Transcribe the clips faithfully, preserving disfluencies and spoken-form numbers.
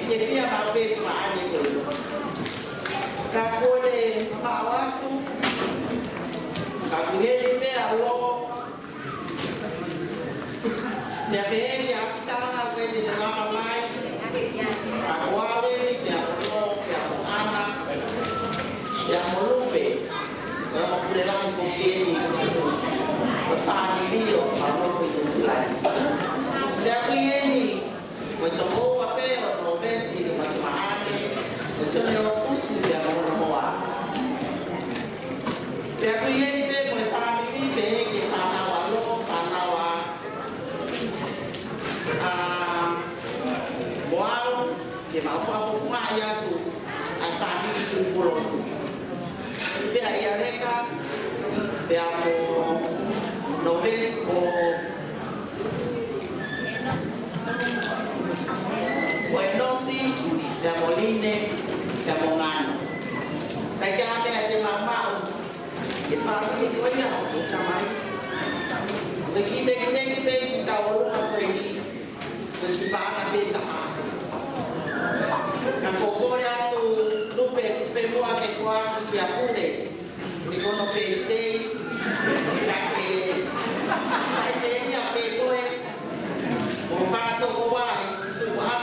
ke fie maʻu pē ʻa e tuʻunga ʻa e kolo. Ka ko e mamaʻo atu, ka ko e heni pē ʻa e lō, pea pehē ki he ʻapitanga ko ē te ne lava mai, ka ko au eni, pea mo Lō, pea mo ʻAna, pea mo Lupe, pea mo Pulelahi ko eni, ko e fāmili ʻo Maulofo ʻi Nuʻusila ni. Pea ko eni, ko e tokoua pē ʻo Nōvesi, ko Masimaʻane, ko Sione ʻOkusi, pea mo hono hoa. Pea ko eni pē mo e fāmili pē ki he fānau ʻa Lō, fānau ʻa, ʻa Moau, ke mau fakafofongaʻi atu ʻa e fāmili Tuʻipulotu. Pea ʻia Leka, pea mo Nōvesi, ʻo, ʻo ʻEnosi, pea mo Line, pea mo Ngano. Kae ʻikai ha meʻa te mau maʻu, ʻe fāmili ko ia ʻo tamai. Ko e kiʻi tekiteki pē ʻi taua ʻolunga ko eni, ko e kiʻi paʻanga pē taha. Ka ko e kole atu Lupe, Tupe Moa ke foaki kia Pule, ʻi hono pētitei, ka ke fai pē ia pē koe, ʻo fakatokoua e tuʻunga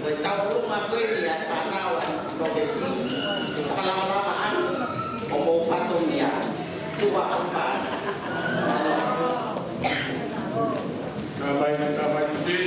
ʻo e taua ʻolunga ko eni ʻa e fānau ʻa Nōvesi, ke fakalamalama atu ʻo mou fatongia. Tuʻa ʻofa. Mālō. Ka mai, ka mai, te.